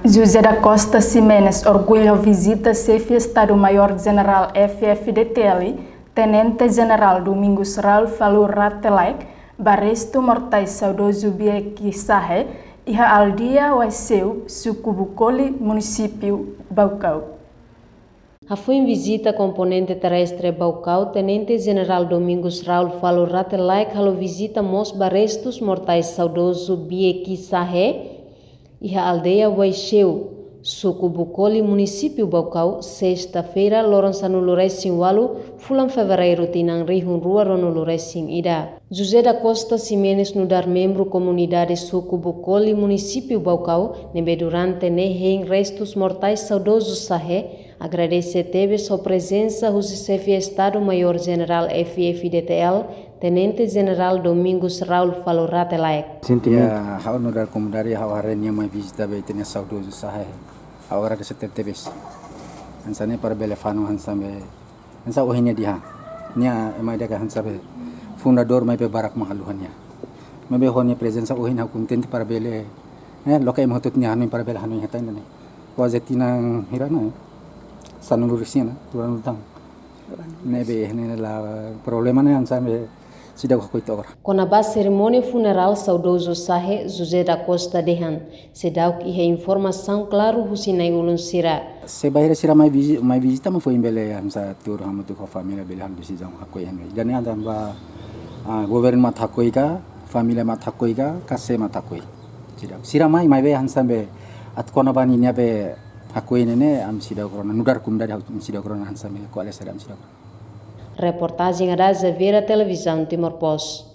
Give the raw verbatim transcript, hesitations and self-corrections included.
José da Costa Ximenes orgullu vizita Xefe Estadu Maiór Jenerál F-FDTL, Tenente Jenerál Domingos Raul Falur Rate Laek, ba restu mortais saudozu Bieki Sahe, iha aldeia Waixeu, suku Bukoli, munisípiu Baucau. Hafoin vizita, Komponente Terrestre Baucau, Tenente Jenerál Domingos Raul Falur Rate Laek halo vizita mós ba restus mortais saudozu Bieki Sahe, iha aldeia Waixeu, suku Bukoli, munisípiu Baucau, sesta-feira, loron sanulu-resin-ualu, fulan Fevereiru, tinan rihun rua ruanulu-resin-ida. José da Costa Ximenes nu'udar membru komunidade suku Bukoli, munisípiu Baucau, ne'ebé durante ne'e hein restus mortais saudozu Sahe, agradese tebes ho prezensa husi Xefe Estadu Maiór Jenerál F-FDTL, Tenente Jenerál Domingos Raul Falur Rate Laek. Sentimentu. Ya, ha'u nu'udar komunidade, ha'u haree nia mai vizita ba ita-nia saudozu Sahe. Ha'u agradese tebetebes. Hanesan ne'e para bele fanun hanesan be, hanesan ohin nia dehan. Nia ema ida ka hanesan be fundadór maibé barak mak haluha nia. Maibé ho nia prezensa ohin ha'u kontente para bele, eh, loke ema hotu nia hanoin para bele hanoin iha ita-nia ne'e. Kuaze tinan hira ona, eh? Sanulu-resin ona, tuan utang. Ne'ebé, ne'e la problema ne'e hanesan be seidauk hakoi to'o agora. Kona-ba serimónia funerál saudozu Sahe, José da Costa dehan, seidauk iha informasaun klaru husi na'i-ulun sira. Se bainhira sira mai vizi-, mai vizita mak foin bele hanesan tuur hamutuk ho família bele halo desizaun hakoi iha ne'ebé. Ida-ne'e hanesan ba, ah, governu mak atu hakoi ka, família mak atu hakoi ka, ka sé mak atu hakoi. Seidauk. Sira mai, maibé hanesan be atu kona-ba ninia be hakoi ne'e ne'e, ami seidauk rona, nu'udar komunidade ha'u, ami seidauk rona hanesan be ko'alia saida, ami seidauk rona. Reportajen Ada Xaviera, Televizaun Timor Post.